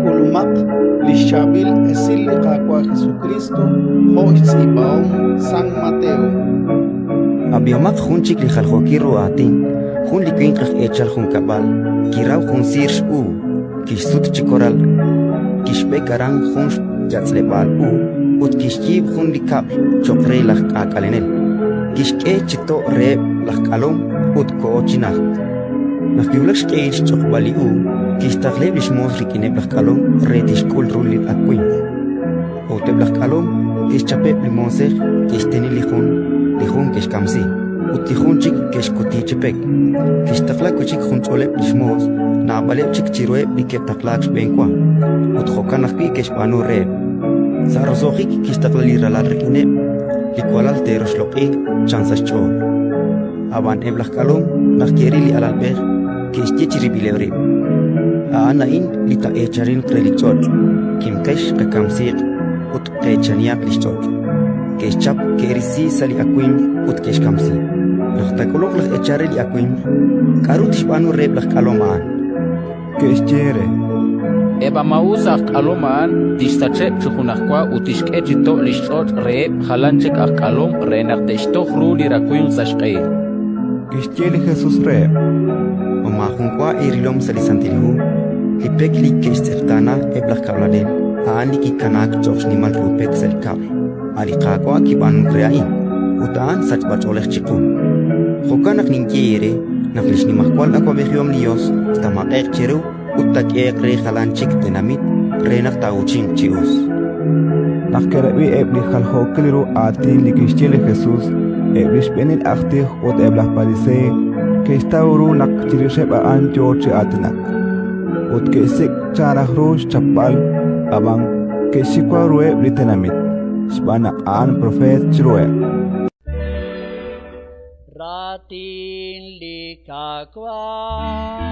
K'ulumaq li xChaab'il Esil li Qaawa' Jesukriist jo' xtz'iib'ahom San Mateo. Ab'ihomaq jun chik li jaljookil ru aatin: jun li winq aj eechal junkab'al kiraw jun siir x'uub', kixsut chi koral, kixb'ek aran jun xyatz'leb'aal uub' ut kixyiib' jun li kab'l cho'q re laj k'aak'alenel. Kixk'e chi to' reheb' laj k'alom ut koho chi najt. Naq kiwulak xq'ehil xch'oqb'al li uub', kixtaqlaheb' li xmoos rik'ineb' laj k'alom re tixk'ul ru li awimq. A'ut eb' laj k'alom ke'xchapeb' li moosej, ke'xteni li jun, li jun ke'xkamsi, ut li jun chik ke'xkuti chi pek. Kixtaqla wi' chik junch'oleb' li xmoos, naab'aleb' chik chiruheb' li ke'taqlaak xb'enwa, ut jo'kan ajwi' ke'xb'aanu reheb'. Sa' roso'jik kixtaqla li ralal rik'ineb': «Li walal te'roxloq'i», chan sa' xch'ool. Ab'an eb' laj k'alom, naq ke'ril li alalb'ej, ke'xye chirib'ileb' rib': «A'an a'in li taa'eechaninq re li ch'och'. Kimqex, qakamsiiq ut qeechanihaq li xch'och'». Ke'xchap, ke'risi sa' li awimq ut ke'xkamsi. Naq taak'ulunq laj eechal re li awimq, k'aru tixb'aanu reheb' laj k'alom a'an? Ke'xye re: Eb' a maa'us aj k'alom a'an tixsacheb' chi junajwa ut tixk'e chi to' li xch'och' reheb' jalan chik aj k'alom re naq te'xtoj ru li rawimq sa' xq'ehil. Kixye li Jesus reheb': Ma maajun wa eerilom sa' li Santil Hu? Li pek li ke'xtz'eqtaana eb' laj kab'lanel, a'an li kikanaak cho'q xnimal ru pek sa' li kab'l. A' li Qaawa' kib'aanunk re a'in, ut a'an sachb'ach'oolej chiqu. Jo'kan naq ninye eere naq li xnimajwal awab'ejihom li Yos taamaq'e'q cheru ut taak'ehe'q re jalan chik tenamit re naq taa'uuchinq chi us. Naq ke'rab'i eb' li jaljookil ru aatin li kixye li Jesus, eb' li xb'eenil aj tij ut eb' laj Pariseey ke'xtaw ru naq chirixeb' a'an yo chi aatinak. Ut ke'xsik' chan raj ru xchapb'al, ab'an ke'xxiwa ruheb' li tenamit, xb'aan naq a'an propeet chiruheb'. Raatin li Qaawa'.